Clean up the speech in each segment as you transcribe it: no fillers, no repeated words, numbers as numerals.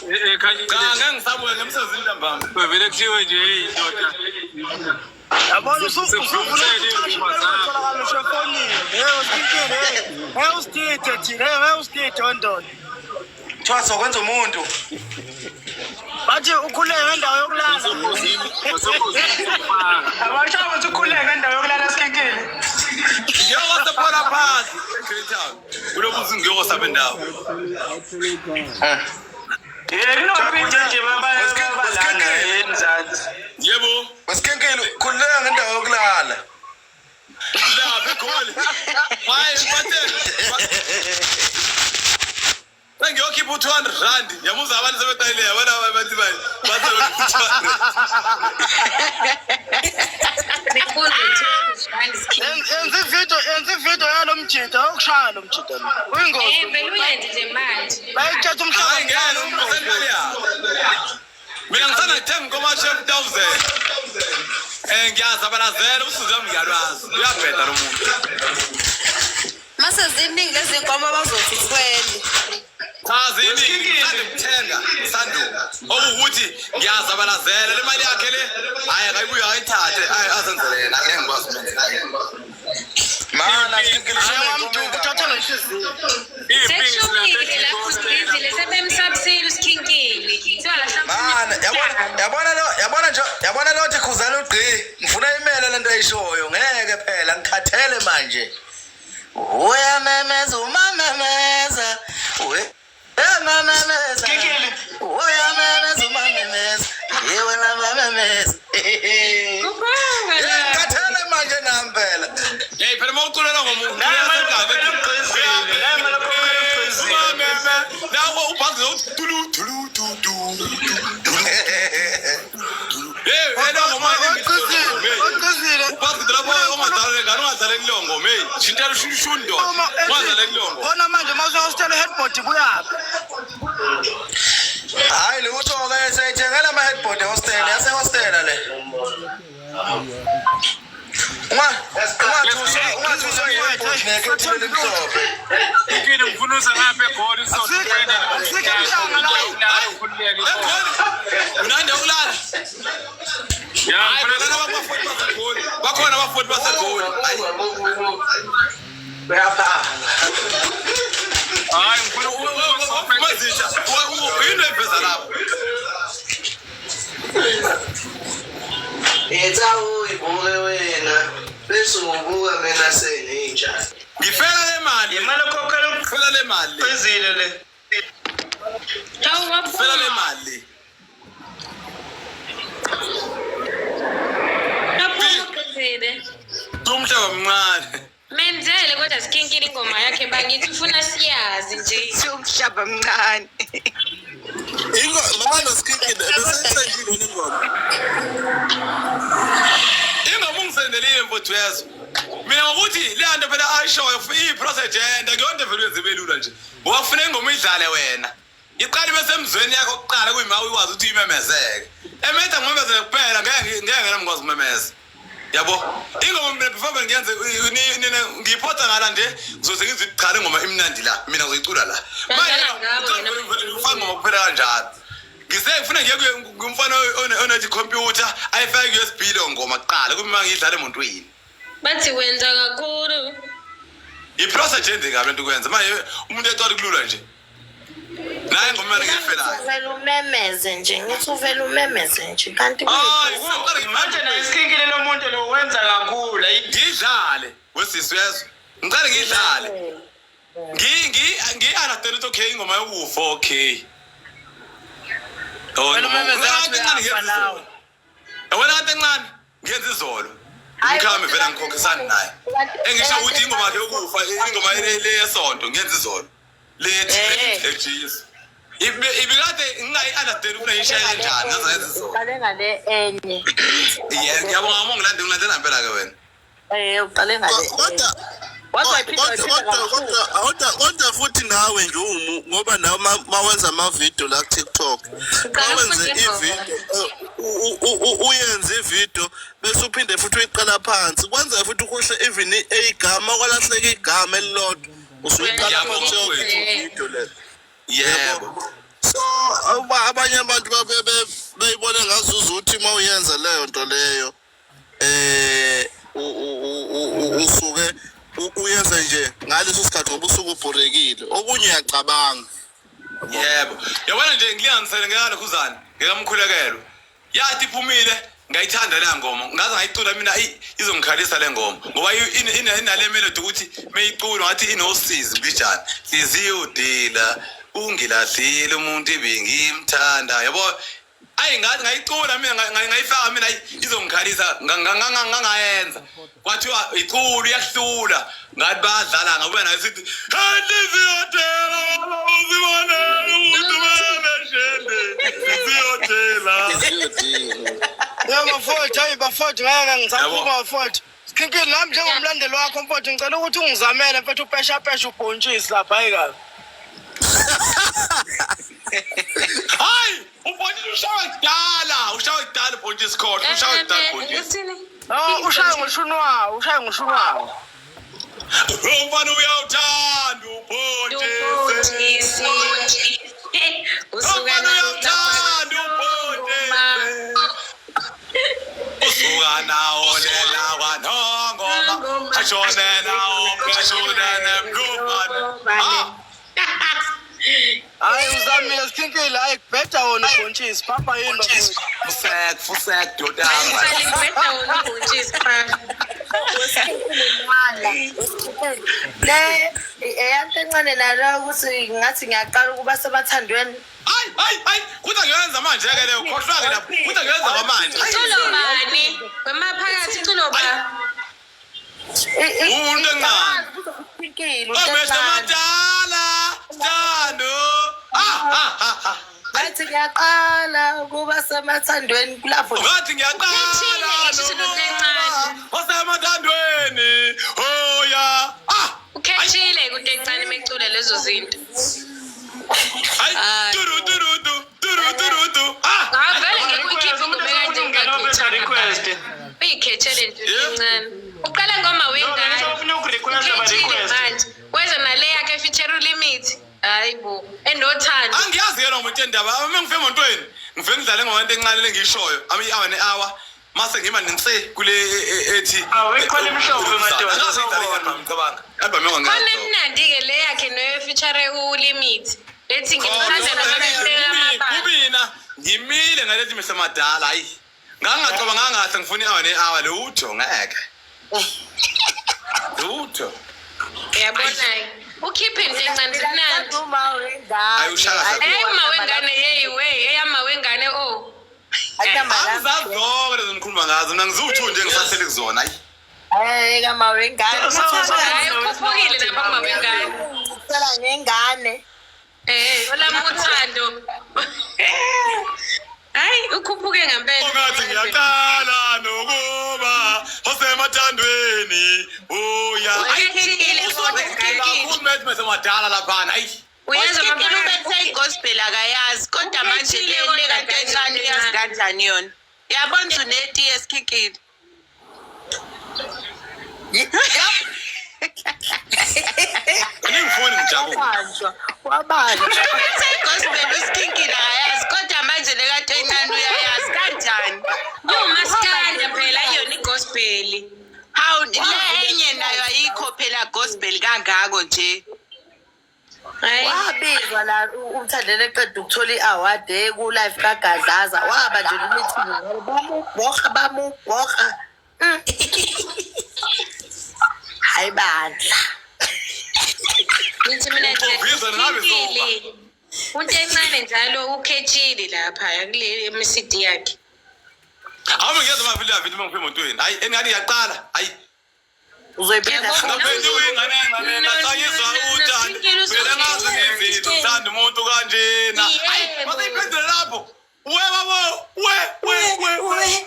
Cha, ngeke ngisabuye ngemsebenzini ntambama. Bevele kuthiwe nje hey ndoda. Yabona usuvula utholakala usho efonini. Hey usikile hey. Hey usidide thina hey usidide wendona. Kuthiwa sokwenza umuntu. Bathi ukhuleke ngendawo yokulala. Abasho ukuthi ukhuleke ngendawo yokulala sikekile. Ngiyoba sephola phansi eGrey Town. Kulobuzi ngiyosaba indawo. Kunophinda nje babalana eMzansi. Yebo. Wesikinkile khululeka ngendawo yokulala. Lapha eGoli. Hayi bathe. Sengiyokhipha u-200 rand. Yabuza abantu sebeqalile yabona abantu bathi bathe Yenza ivideo, yenza ivideo yalo mjida, yokushaya lo mjida lo. Uyingozi. Eh, vele uyenze nje manje. Bayithatha umhlaba. Hayi ngeke umphoseni yakho. Mina ngisanda kuthenga inkomo chef 1000. Eh ngiyazabalazela usizo lwami ngiyalwazi. Uyabheda lo muntu. Mase ziningi lezi nkomo bazothi thwele. Cha ziningi ngisanda kuthenga sandu. Okuwukuthi ngiyazabalazela le mali yakhe le. Hayi akayibuye ayithathe ayi azenzele yena ngeke ngikwazi ukumenzela. Mana sikinkile Wamduku uthatha ngenhliziyo. Sekushubile lapho usigizile sebemsabisile usikhinkili. Kuthiwa lahla Mana yabona yabona lo yabona nje yabona lo thi khuzana ugqi ngifuna imele lento ayishoyo ngeke phela ngikhathele manje. Uyamemeza umamemeza. Uyamemeza. Kikili. Uyamemeza umamemeza. Yewe namamemeza. Kubanga la. Ngikhathele manje nami phela. Hey phela mawuculela ngomuntu. Naye manje uphela ugqizile. Naye manje uphela ugqizile. Nawo ubhazi uthi tulu tulu tu tu. Hey wena ngoma Uqizile, uqizile. Ubhazi lapho ungadlala ngane ungadlala kulongo hey. Shintela shundo. Uma Ungadlala kulongo. Bona manje mase hostel headboard buyaphi? Hayi lutho ke siyayithengela ama headboard ehostel yase hostel le. Unga ungathuswa ungathuswa i-headboard nekhethini elimhlophe. Ngikini ngifuna uze ngapha eGoli Asikho emhlanga la. Egoli. Unande ukulala. Ya Hayi ngifuna bona abafundi baseGoli. Bakhona abafundi baseGoli. Hayi. hayi ngifuna Mazisha. Yini eveza lapho? Etha uyibuke wena bese ubuka mina senginjani. Ngifela le mali. Imali okhokhela Ngifela le mali. ugqizile le. Hawu Ngifela le waphuma. mali. Waphuma ugqizile. Umhlaba mncane. Menzele kodwa sikhinkile ingoma yakhe bangithi ufuna siyazi nje. Umhlaba mncane. Ingo mana sikinkile besayisendile ingoma. Ingoma ungisendelile mfowethu yezo. Mina ngokuthi le nto phela ayishoyo iyi-process ende kuyonto vele uyenze ibe lula nje. Ngoba kufuneka ingoma uyidlale wena. Iqale ibe semzweni yakho kuqala kuyima uyikwazi ukuthi uyimemezeke. Emetha ngimemezele kuphela ngeke ngeke nami ngikwazi ukumemeza. Yabo? Ingoma mina before ngiyenze ngiyiphotha ngala nje ngizoze ngizwe cha le ngoma imnandi la mina ngizoyicula la. Badlala ngawe wena. Ufaka ingoma kuphela kanjalo. Ngise ngifuna ngiye kumfana onethi computer ayifake ku-USB leyo ngoma kuqala kube uma ngiyidlala emontweni. Bathi wenza kakhulu. I-process nje kabi lento kwenza manje umuntu ecala kulula nje. Naye ngoma mina ngiyifelayo. Uvele umemeze nje, ngithi uvele umemeze nje kanti Hayi, ngiqale Manje naye isikhinkile lo muntu lo wenza kakhulu. Ayi ngidlale wesisi uyezwa. Ngiqale ngidlale. Ngi ngi ngi understand ukuthi okay ingoma yokufa okay. Oh, Wena umemeze ingoma ngathi encane uyafa ngiyenza nawe. izolo. Wena kade encane ngiyenza izolo. Umkhami vele angikhokhisani naye. Engisho ukuthi ingoma yakhe yokufa ingoma le yesonto ngiyenza izolo. Lethi eJesu. Ibe ibikade ngingayi understand ukuthi ngiyishaye kanjani ngaze ngenza izolo. Uqale ngale enye. Yeah, ngiyabonga uma ngilandela ngilandela ngempela ke wena. Eh uqale ngale. Kodwa Waze wayiphinda kodwa wayiphinda kodwa kakhulu. kodwa kodwa kodwa futhi nawe nje umu ngoba nawe mawenza ama-video la ku-TikTok Uqala mawenze ukufunda ingoma. i-video uyenze i-video bese uphinde futhi uyiqala phansi kwenza futhi ukuhle even igama kwalahleka igama elilodwa usuyiqala Ngiyabonga phansi yonke mfowethu. i-video le Yebo. So awuba beyibone ngazuza ukuthi uma uyenza leyo nto leyo eh usuke uyenze nje ngaleso sikhathi ngoba usuke ubhorekile, okunye uyacabanga. Yebo, yabona nje ngilinganisele ngekalokhuzane ngekamkhulekelo yathi iphumile ngayithanda leya ngoma, ngaze ngayicula mina izongikhalisa le ngoma ngoba inale melody ukuthi meyiculwa ngathi inosizi mbijana, nhliziyo dila ungilahlile umuntu ebengimthanda, yabo. Ayi ngathi ngayicula mina ngayifaka mina izongikhalisa ngangayenza, kwathiwa icula iyahlula, ngathi bayadlala ngabuya nayo sithi nhliziyo dela uzibonele ukuthi ubemeshende nhliziyo dela. Yebo bafowethu, hayi bafowethu, ngeke ngisaphuma bafowethu. Sikhinkili nami njengomlandeli wakho mfowethu, ngicela ukuthi ungizamele mfowethu upesha pesha ubhontshisi lapha, hayi kabi. Hayi, ubhontshisi ushawe kudala, ushawe kudala ubhontshisi khohlwa, ushawe kudala ubhontshisi. No, ushaye ngoshuni wawo, ushaye ngoshuni wawo. Umfana uyawuthanda ubhontshisi. Usuka Umfana uyawuthanda ubhontshisi. Usuka nawo lela kwanongoma, ashone nawo pheshune nemlumane. Ah, Hayi uzamile Sikhinkili, hayi kubheda wona ubhontshisi, papa yini bafowethu. fusek, fusek dodana. Ngibheda wona ubhontshisi pha. Le eyanto encane nalo ukuthi ngathi ngiyaqala ukuba sebathandweni. Hayi, hayi, hayi, kuthi ngiyenza manje ke leyo, khohlwa ke lapho. Kuthi ngiyenza kwamanje. Culo bani? Wemaphakathi culo ba? Umuntu encane. Sikhinkili, Amehlo amadala, Thando. Ah, ah, ah, ah. Ngathi ngiyaqala ukuba semathandweni kulapho. Ngathi ngiyaqala Ukhethile ngisho into encane. osemathandweni. Oh ya. Ah. Ukhethile into encane mecula lezo zinto. Hayi, turu turu tu, turu turu tu. Ah. Hayi vele ngeke uyikhiphe ingoma kanje Ungena request. Uyikhethele nje into encane. Uqala ngoma wengane. Ufuna ukurequest aba Ukhethile request. manje. Weza nale yakhe efeature limit. Hayi bo. Enothando. Angiyazi ke lo muntu endaba. Uma ngifike emontweni, ngifike ngidlale ngoma encane lengiyishoyo. Ami hour ne hour. Mase ngima nense kule ethi. Awu, ikhona imihlobo madoda, Angazi idlale sawubona. i-album ngicabanga. Album Khona engangazi. emnandi-ke le yakhe noyo-feature ulimit. Lethi ngimthanda noma behleka amabala. Kubina ngimile ngalethi mehlo amadala hayi. Ngangacabanga ngahle ngifuna i-hour ne-hour lutho ngeke. Lutho. Uyabona-ke. Ukhiphe into encane zimnandi. Uma wengane. Ayi, ushaka sakho. Eyi uma wengane yeyi we, eyama wengane o. Angizazi zonke lezo nikhuluma ngazo. Mina ngiziwu-two nje ngisahleli kuzona hayi. Hey, kama wengane. Hayi ukhuphukile lapha kuma wengane. Ngicela ngengane. Eh, olami uthando. Hayi ukhuphuke ngempela. Ungathi ngiyaqala nokuba osemathandweni uya. Ukhethile kodwa Sikhinkili. Umethi mehlo amadala laphana hayi. Uyezwa Usikhinkili maphakathi. ubethe igospel akayazi kodwa manje Ukhethile le kodwa le kanto guys, encane uyazi kanjani yona. Yabona nje uneti yesikhinkili. Angifuni ngijabule. Wabanjwa. Wabanjwa. Ubethe igospel usikhinkili akayazi kodwa manje le kanto encane uyayazi kanjani. Iwumaskanda phela yona igospel. Hawu le enye nayo ayikho phela gospel kangako nje. Hayi. Wabizwa la umthandeni eqeda ukuthola i-award ku-live kaGadlaza. Waba nje meeting bamubhoha bamubhoha. Hayi bandla. Ngithi mina nje Ubovisa nawe Sikhinkili. Into encane njalo ukhethile lapha kule MCD yakhe. Awube ngiyeza amavili avili uma ngifike emotweni. Hayi engani ngiyaqala. Hayi Uzoyiphinda Yabo. ngaphenduka ingane ingane ngaxanyiswa uthando. Mina ngazi ngizinto uthanda umuntu kanjena. Hayi Yebo. maseyiphendule lapho. We babo we we we we.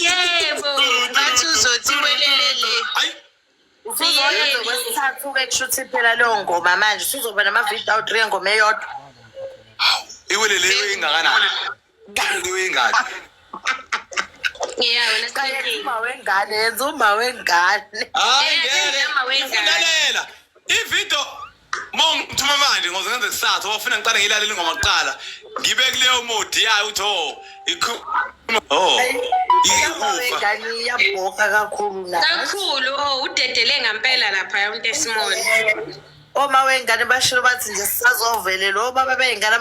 Yebo. Bathi uzothi welelele. Hayi Usuzoyenza kwesithathu-ke kushuthi phela leyo ngoma manje usuzoba nama-video awu-three engoma eyodwa. iwelele ingakanani? Iwelele ingane. Yeah, wena Cha, yenza Sikhinkili. uma wengane, yenza uma wengane. Hayi Yeah, ngeke. yenza uma wengane. Ifundalela. Ivideo Uma ungithuma manje ngoze ngenze kusasa wafuna ngiqale ngiyilalele ingoma kuqala. Ngibe kuleyo modi yayo uthi oh ikhuluma oh Uma ikufa. wengane iyabhoka kakhulu la. Kakhulu oh udedele ngampela lapha umuntu esimall. Oma wengane bashilo bathi nje sisazovele lo baba bey'ngane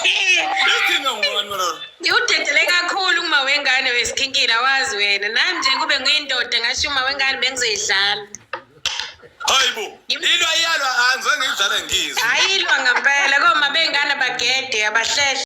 Hey. Ithini ngomani lona? Udedele kakhulu uma wengane wesikhinkila wazi wena. Nami nje kube ngiyindoda ngasho uma wengane bengizoyidlala. Hayibo. Ilwa iyalwa angize ngiyidlale ngizwe. Ayilwa ngampela koma bengane bagede abahlehle.